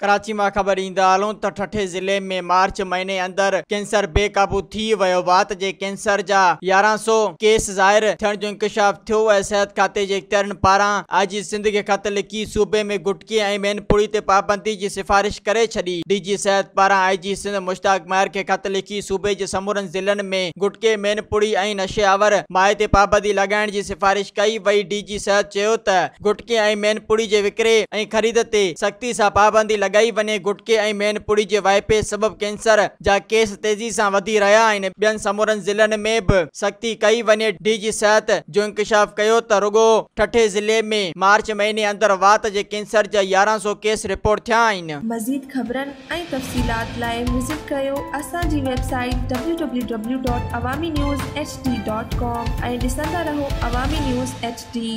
ڪراچي مان خبر ڏيندا هلون ته ٺٽي ضلعي ۾ مارچ مهيني اندر ڪينسر بي قابو ٿي ويو، وات جي ڪينسر جا 1100 ڪيس ظاهر ٿيڻ جو انڪشاف ٿيو ۽ صحت کاتي جي اختيارين پاران آء جي سنڌ کي خط لکي صوبي ۾ گٽڪي ۽ مين پڙي تي پابندي جي سفارش ڪري ڇڏي. ڊي جي صحت پاران آء جي سنڌ مشتاق مهر کي خط لکي صوبي جي سمورن ضلعن ۾ گٽڪي، مين پڙي ۽ نشي آور مائع تي پابندي لڳائڻ جي سفارش ڪئي وئي. ڊي جي صحت چيو ته گٽڪي ۽ مين پڙي جي وڪري ۽ خريد تي سختي سان پابندي لڳائي وڃي، گٽڪي ۽ مين پڙي جي واهپي سبب ڪينسر جا ڪيس تيزي سان وڌي رهيا آهن، ٻين سمورن ضلعن ۾ به سختي ڪئي وڃي، ڊي جي صحت جو انڪشاف ڪيو ته رڳو ٺٽي ضلعي ۾ مارچ مهيني اندر وات جي ڪينسر جا 1100 ڪيس رپورٽ ٿيا آهن. مزيد خبرن ۽ تفصيلات لاء وزٽ ڪريو اسان جي website W W W dot Awami news H D dot com ۽ ڏسندا رهو عوامي نيوز ايڇ ڊي.